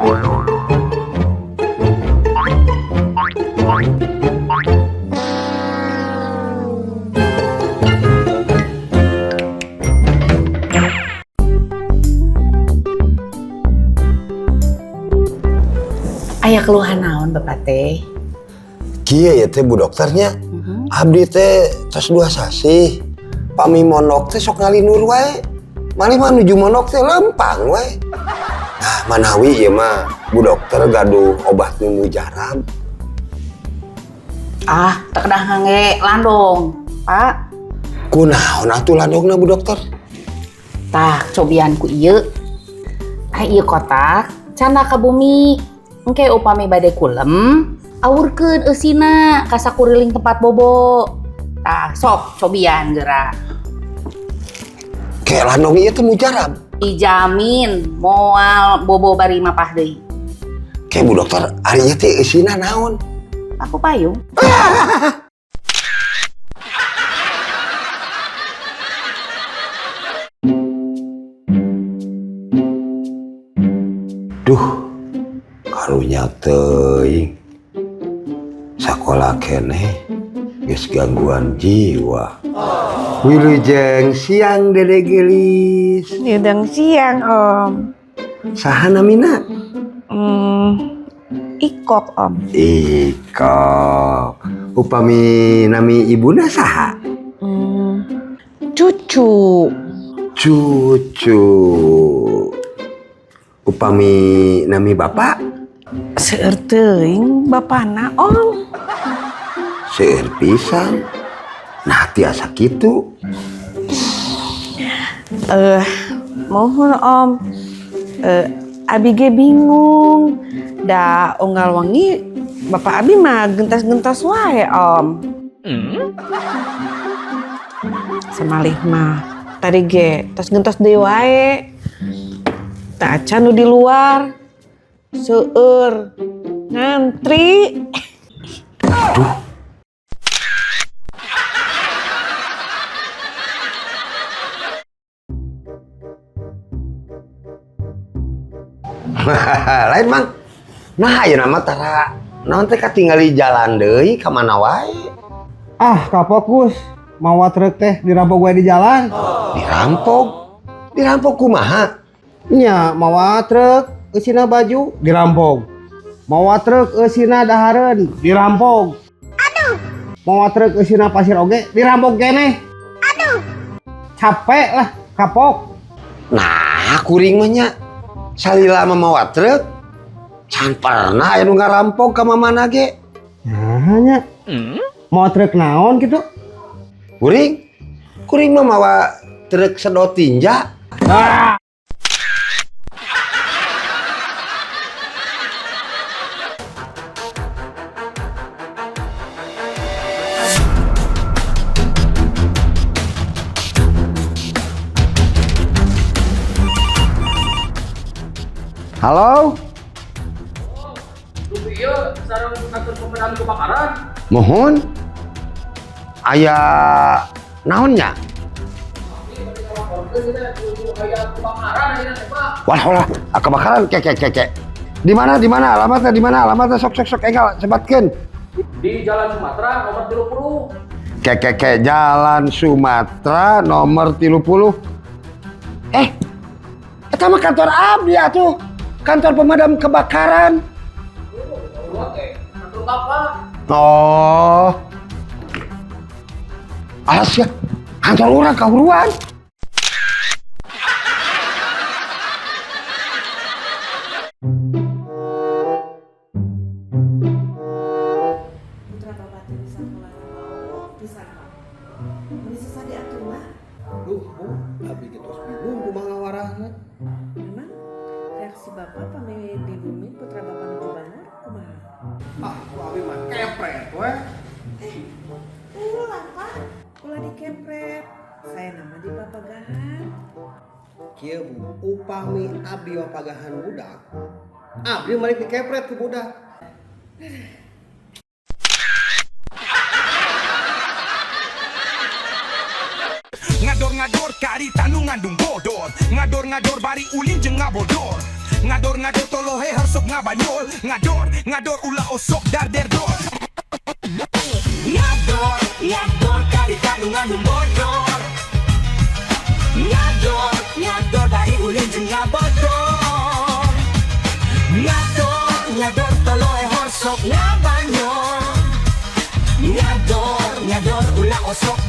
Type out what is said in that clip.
Aya keluhan naon, Bapak teh? Kieu ya teh, Bu Dokternya. Abdi teh tos 2 sasih. Pami mondok teh sok ngalindur wae. Malih mah nuju mondok teh lempang wae. Nah, manawi ieu mah Bu Dokter gaduh obat nu mujarab. Ah, teu kedah ngangge landong, Pak. Kunaon atuh landongna, Bu Dokter? Tah, cobian ku ieu. Ah, ieu kotak, candak ka bumi. Engke upami bade kulem, awurkeun eusina ka sakuriling tempat bobo. Tah, sok cobian geura. Kayak landong ieu teh mujarab. Dijamin moal bobo bari mapah deui. Kayak Bu Dokter, ari ieu teh eusina naon? Paku payung. Duh, karunya teuing. Sakola keneh geus gangguan jiwa. Wilujeng siang, Dede Gelis. Wilujeng siang, Om. Saha namina? Ikok, Om. Ikok. Upami nami ibuna saha? Cucu. Cucu. Upami nami bapak? Seueur teuing bapana, Om. Seueur pisan. Nah, tiasa kitu. Mohon, Om. Abi ge bingung. Da unggal wengi bapak abi mah gentas-gentas wae, Om. Samalih mah tadi ge tos gentos deui wae. Teu acan nu di luar. Seueur ngantri. Aduh. Lain, Mang. Nah, ayeuna mah tara naon teh katingali jalan deui ka mana wae. Ah, kapok, Gus. Mawa truk teh dirampok gue di jalan. Dirampok. Dirampok kumaha? Nya, mawa truk eusina baju dirampok. Mawa truk eusina dahareun dirampok. Aduh. Mawa truk eusina pasir oge dirampok keneh. Aduh. Capek lah, kapok. Nah, kuring mah nya salila mawa truk can pernah aya nu ngarampok ka mamana ge. Nah, nya. Mawa truk naon gitu? Kuring kuring mah mawa truk sedot tinja. Ah. Halo? Iya, sareng kantor pemadam kebakaran. Mohon. Aya naonnya? Kebakaran ayeuna teh, Pak. Wah, wah, ah, kebakaran ke ke ke ke. Di mana, di mana alamatnya, di mana alamatnya? Sok sok sok, enggal sebatkeun. Di Jalan Sumatera nomor 30. Ke ke ke, Jalan Sumatera nomor 30. Eh, eta mah kantor abdi atuh. Kantor pemadam kebakaran. Oke, kantor Bapak. Oh. Alas ya, kantor orang kahuruan. Putra bapak teh bisa mau pisan, Pak. Meni susah diatur mah. Duh, Bu, abi ge tos bingung kumaha ngawarahna. Memang reaksi bapak pami di bumi putra bapak nuju bangor kumaha? Ah, ku abi mah kepret we. Eh, ulah, Pak, ulah dikepret. Saya nama di papagahan. Kieu, Bu, upami abdi mapagahan budak, abdi malik dikepret ku budak. Ngador-ngador karita nu ngandung bodor. Ngador-ngador bari ulin jeung ngabodor. Ngador ngador tolohe horsok ngabanyol. Ngador ngador ulah osok dar der dor. Ngador ngador kari kandungan nu bodor. Ngador ngador dari ulin jeung ngabodor. Ngador ngador tolohe horsok ngabanyol. Ngador ngador ulah osok.